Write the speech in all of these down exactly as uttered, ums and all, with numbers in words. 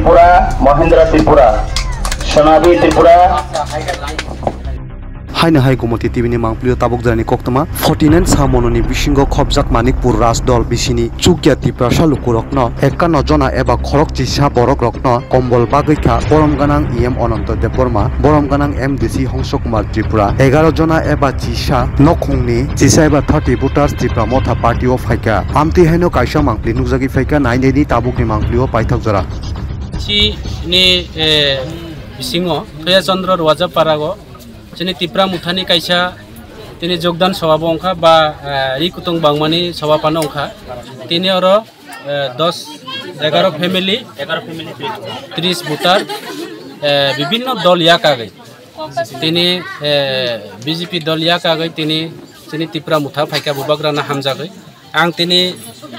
Tripura, Mahindra Tripura, Sonabi Tripura. Haino hai Gumoti T V ni mangpilio tabuk jani koktwma forty nine sa mononi bisingo khopjak Manikpur Rajdol bisini chukya Tiprasa lukurokno ekkanno jona eba khorok chisa borokrokno kombol bagwi kha borom gwnang E M Ananto Debbarma, borom gwnang M D C Hongso Kumar Tripura, egaroh jona eba chisa nokhungni chisa eba thirty voters Tipra Motha party o phaikha. Amtwi haino kaisa mangpli nukjagwi phaikha, nainani tabukni mangpli o paithak jora. Chini, eh, bisingo Thoya Chandra Ruwaja Parago chini Tipra Muthani kaisa tini jogdan soba bo wngkha ba, eh, ri kutung bangmani soba phano wngkha. Tini oro eh, dos, egaro family, tris voter, eh, bibinno dol yakagwi. Tini, eh, B J P dol yakagwi tini chini Tipra Motha phaikha bubagrano hamjagwi. Ang tini,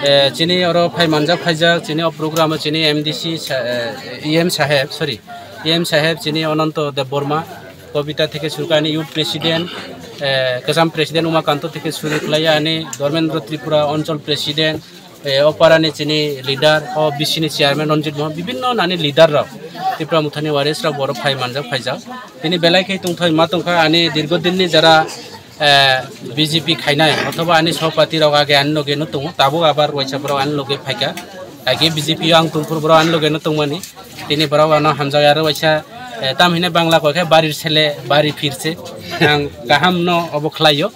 eh, chini oro phai manjak phaijak, chini o program o chini M D C sa-, eh, E M saheb, sorry, E M saheb chini Ananto Debbarma, Kobita theke suru khe ani youth president, eh, kwcham president Umakanto theke suru khlaiya ani Dharmendra Tripura Anchal president, eh, o parani chini leader, o B C ni chairman Ranjit Mohan, bibinno nani leader rok, Tipra Muthani warriors rok borok phai manjak phaijak. Tini belai khe tongthai ma tongkha ani dirgo dinni jara, eh, B J P khainai, othoba ani sopati rok age ani loge no tongo, tabuk abar waisa borok ani loge phaikha. Age B J P o ang tongphuru borok ani loge no tongmani. Tini borok ano hamjak aro waisa, eh, tam hine Bangla koi khe barir sele, bari phirse. Ang kaham no obo khlaio.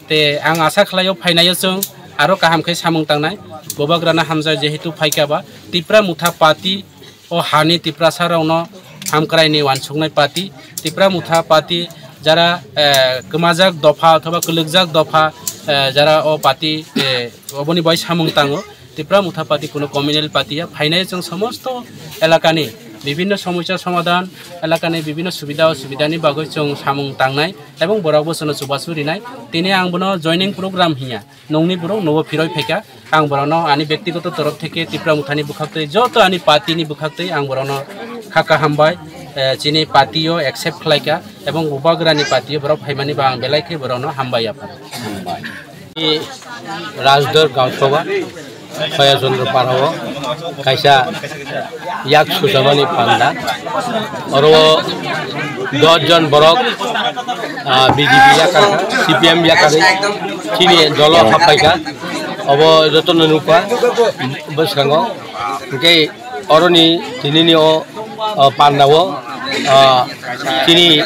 Te ang asa khlaio phainaio chwng aro kaham khe samung tangnai. Bubagrano hamjak jehetu phaikha ba Tipra Motha party o hani Tiprasa rokno hamkraini wansuknai party. Tipra Motha party jara, eh, kwmajak dopha othoba kwlwkjak dopha, eh, jara o party, eh, oboni bai samung tango. Tipra Motha party kuno communal party ya phainaio chwng somosto elakani bibinno somosya somadhan, elakani bibinno subida osubidani bagwi chwng samung tangnai. Ebong borok bo chwngno chubachu rinai. Tini ang bono joining program hinya. Nongni borok nobo phiroi phaikha. Ang borokno ani bektigoto torof theke Tipra Mothani bwkhaktwi, joto ani party ni bwkhaktwi ang borokno kha kha hambai, eh, chini party o accept khlaikha ebong bubagrani party o borok phaimani ba ang belai khe borokno hambai yapha. Rajdor Gaon Sabha, Soya Chandra Parao kaisa yak sujamani panda. Oro dos jon borok, ah, B J P yakar, C P M yakar, chini dolo hapaikha. Obo jotono nukha bwskango. Hwnkhe oroni tinini o, o pandao, o, chini,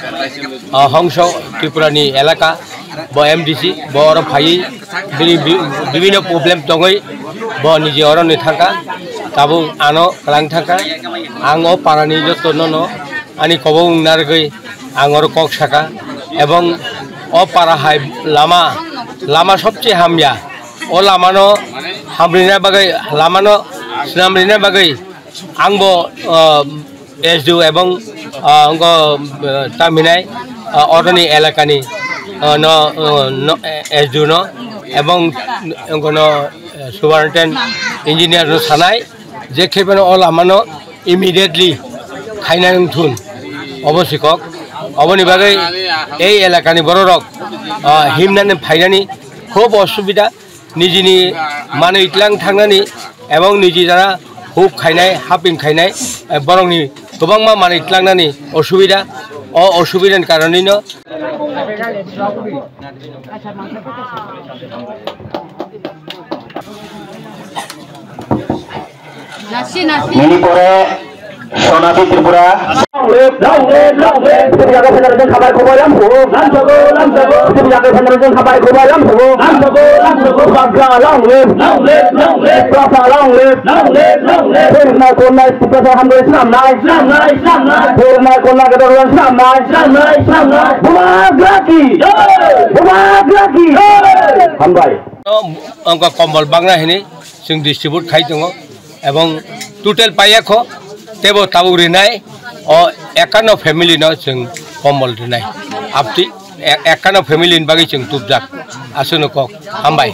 o, Hongso Tripurani elaka, bo M D C, bo oro phaiwi bini bi-, bibinno problem tongwi bo niji oroni thangkha, tabuk ano kwlang thangkha. Ang o parani jotono no ani kobok wng narwgwi ang oro kok saka, ebong o para hai lama, lama sobse hamya, o lamano hamrina bagwi, lamano swnamrina bagwi ang bo, o, S D O ebong, o, wngkha, o, tamhinai, o, oroni elakani, o, no, o, no, S D O no ebong wngkha no, o, superintendent engineer no sanai je khe phano o lamano immediately khaina wngthun obo sikok. Oboni bagwi ei elakani bororok, o, himnani phainani khub osubida. Nijini manwi tlang thangnani ebong niji jara huk khainai, haping khainai, eh, borokni kwbangma manwi tlangnani osubida, o osubidani karonwino. Nini pore Sonabi Tripura. Long live, long live, long live. Sibijak federation habai khubai lamsogo. Lamsogo, lamsogo. Sibijak federation habai khubai lamsogo. Lamsogo, lamsogo. Tiprasa long live. Long live, long live. Tiprasa long live. Long live, long live. Phirnai khornai Tiprasa hambai swnamnai. Swnamnai, swnamnai. Phirnai khornai Gador swnamnai. Swnamnai, swnamnai. Bubagra ki. Jai. Bubagra ki. Jai. Hambai. Wngkha kombol bagna hini chwng distribute khai tongo, ebong total paiyakho teibo tabuk rinai o ekkanno family no chwng kombol rinai. Apti e-, ekkanno family ni bagwi chwng tubjak. Aswkno kok, hambai.